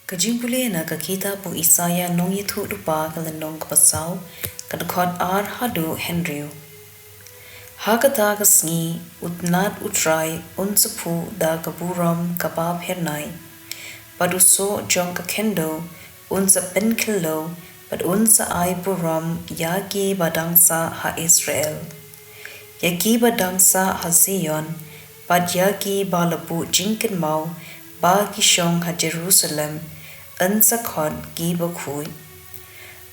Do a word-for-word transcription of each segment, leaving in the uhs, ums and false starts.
Ka jingpule na ka kitab u Isaïah nongïathuhlypa, ka lynnong kaba saw, ka dkhot ar haduh hynriew. Ha kata ka sngi u tnat u Trai un sa phuh da ka burom kaba phyrnai, bad u soh jong ka khyndew un sa pynkhyllew, bad un sa ai burom ïa ki ba dang sah ha Israel, ïa ki ba dang sah ha Zion, bad ïa ki ba la buh jingkynmaw ba ki shong ha Jerusalem, yn sa khot ki bakhuid.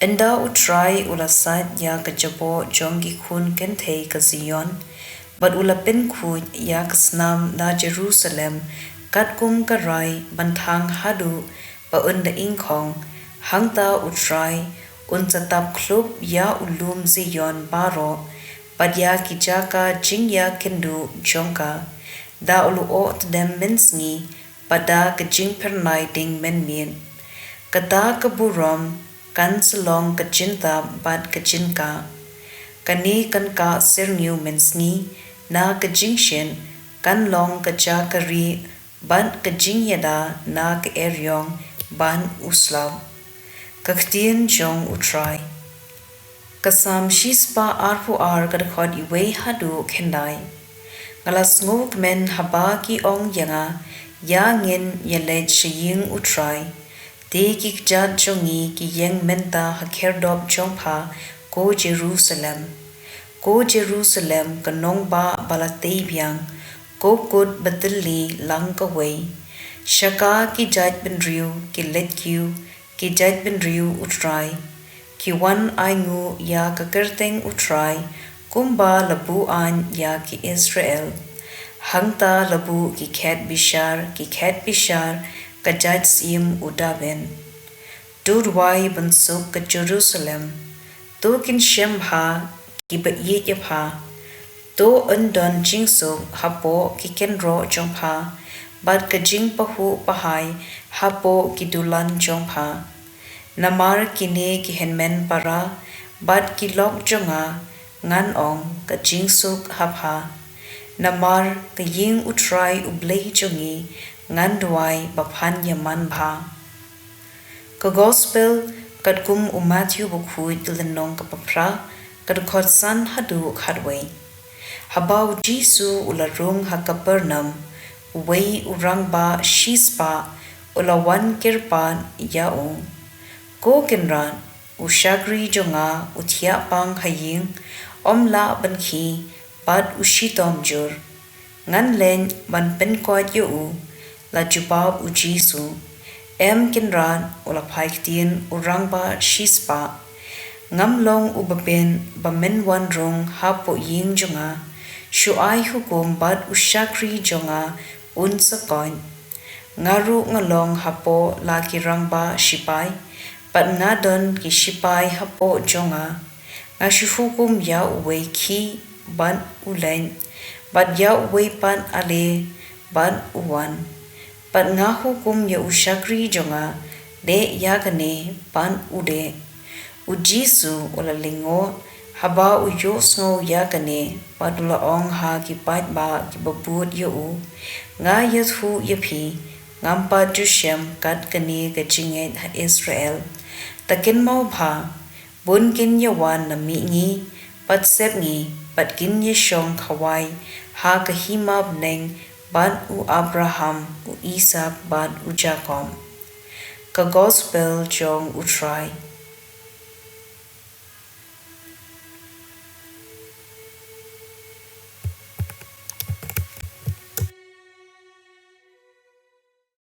Ynda u Trai u la sait ïa ka jaboh jong ki khun kynthei ka Zion, bad u la pynkhuid ïa ka snam na Jerusalem, katkum ka rai ban thang haduh ba un da ingkhong, hangta u Trai un sa tap khlub ïa u lum Zion baroh, bad ïa ki jaka jingïakynduh jong ka, da u lyoh tdem mynsngi, bad da ka jingphyrnai ding mynmiet. Kata ka burom kan sa long ka jingtap bad ka jingkah. Kane kan kah syrngiew mynsngi na ka jingshit, kan long ka jaka rieh bad ka jingïada na ka eriong bad u slap. Ka ktien jong u Trai. Ka Salm shispah arphew ar, ka dkhot wei haduh khyndai. Nga la sngewkmen haba ki ong ïa nga, ïa ngin ïaleit sha ïing u Trai. Te ki kjat jong ngi ki ïeng mynta ha khyrdop jong pha, ko Jerusalem. Ko Jerusalem, ka nongbah ba la tei biang, ko kut ba tylli lang kawei. Sha ka ki jaitbynriew ki leit kiew, ki jaitbynriew u Trai. Ki wan ainguh ïa ka kyrteng u Trai, kumba la buain ïa ki Israel. Hangta la buh ki khet bishar, ki khet bishar ka jaitsyiem u David. To duwai ban suk ka Jerusalem. To kynshem bha ki ba ïeit ïa pha. To yn don jingsuk hapoh ki kynroh jong pha, bad ka jingpahuh pahai hapoh ki dulan jong pha. Namar kine ki hynmen para bad ki lok jong nga, ngan ong ka jingsuk ha pha. Namar ka ïing u Trai u Blei jong ngi, ngan duwai ba phan ïa man bha. Ka Gospel katkum u Matthew bakhuid, ka lynnong kaba phra, ka dkhot san haduh khatwei. Haba u Jisu u la rung ha Kapernaum, uwei u rangbah shispah u la wan kyrpad ïa u, Ko Kynrad, u shakri jong nga u thiah pang ha ïing, um lah ban khie, bad u shitom jur. Ngan leit ban pynkoit ïa u. La jubab u Jisu, Em Kynrad, u la phai ktien u rangbah shispah. Ngam long u ba bit ba men wan rung hapoh ïing jong nga. Shu ai hukum bad u shakri jong nga un sa koit. Nga ruh nga long hapoh la ki rangbah shipai, bad nga don ki shipai hapoh jong nga. Nga shu hukum ïa uwei, khie, bad u leit, bad ïa uwei pat, ale, bad u wan. Bad nga hukum ïa u shakri jong nga, leh ïa kane, bad u leh. U Jisu u la lyngngoh haba u ïohsngew ïa kane, bad u la ong ha ki paidbah ki ba bud ïa u, Nga ïathuh ïa phi, ngam pat ju shem kat kane ka jingngeit ha Israel. Ta kynmaw bha, bun kin ïa wan na mihngi bad sepngi, bad kin ïa shong khawai ha ka hima bneng bad u Abraham, u Isaak, bad u Jakob. Ka Gospel jong u Trai.